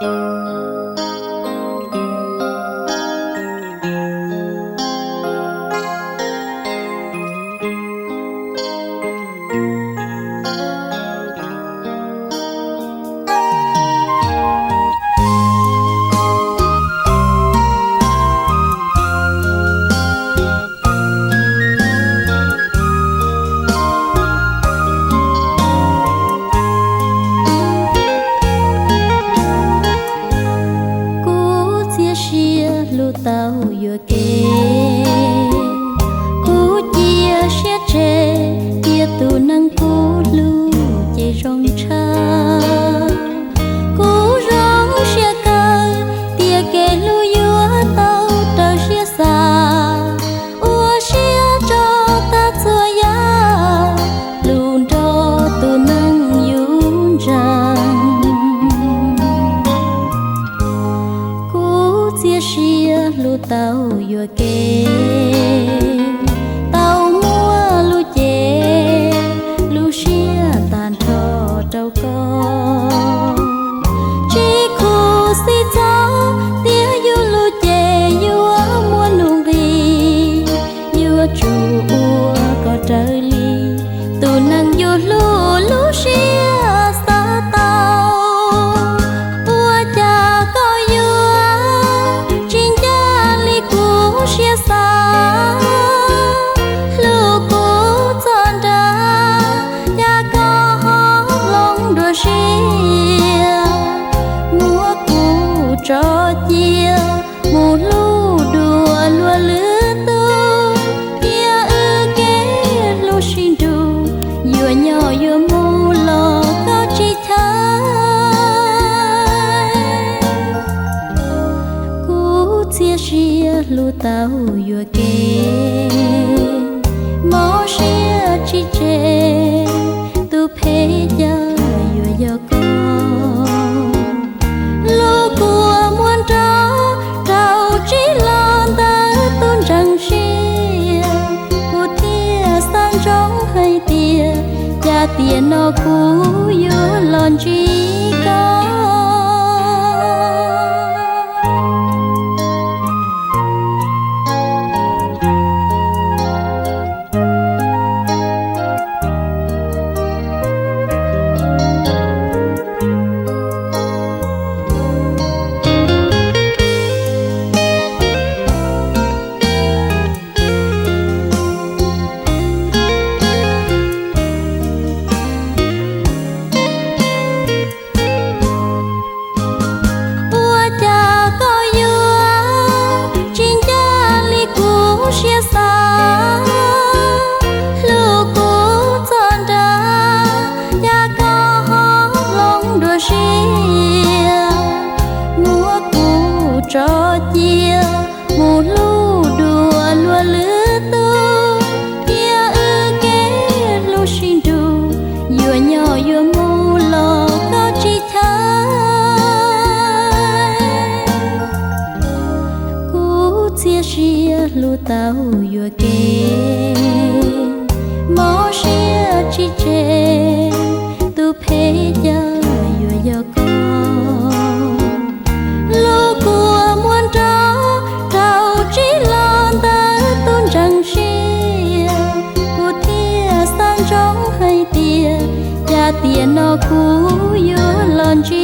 Kuv txiav siab hlub tau yuam kev, kuv cia siab tseg tias tus neeg kuv hlub ces zoo tshaj. Kuv zoo siab kawg tias kev hlub yuav tau raws siab xav, ua siab tso tag txhua yam, hlub nrog tus neeg yus ntseeg. Kuv txiav siab hlub tau yuam kev, tau muaj lub cev lub siab tag nrho rau koj. Tsis khuv xim txog tias yus lub cev yuav muaj nuj nqis, yuav tsum ua kom raws li tus neeg yus hlub lub siab xav tau. Ua cas koj yuav tsis ncaj li kuv siab xav, hlub kuv txog nrag cas koj ho hloov dua siab, muab kuv tso cia mus hlub dua luag lwm tus, cia wb kev hlub sib nrug, yuav nyob yuav mus los koj tsis chaw. Kuv txiav siab hlub tau yuam kev, mob siab tsis tseg, tus phem cas yuav yog koj. Lub kua muag nrov rau tsis los ntawm tus ntseeg siab, kuv thiaj xav ntsoov hais tias cas tiam no kuv yuav los ntsib koj. Ua cas koj yuav tsis ncaj li kuv siab xav, hlub kuv txog nrag cas koj ho hloov dua siab, muab kuv tso cia mus hlub dua luag lwm tus, cia wb kev hlub sib nrug, yuav nyob yuav mus los koj tsis chaw. Kuv txiav siab hlub tau yuam kev, mob siab tsis tseg, tus phem cas yuav yog koj. Lub kua muag nrov rau tsis los ntawm tus ntseeg siab, kuv thiaj xav ntsoov hais tias cas tiam no kuv yuav los ntsib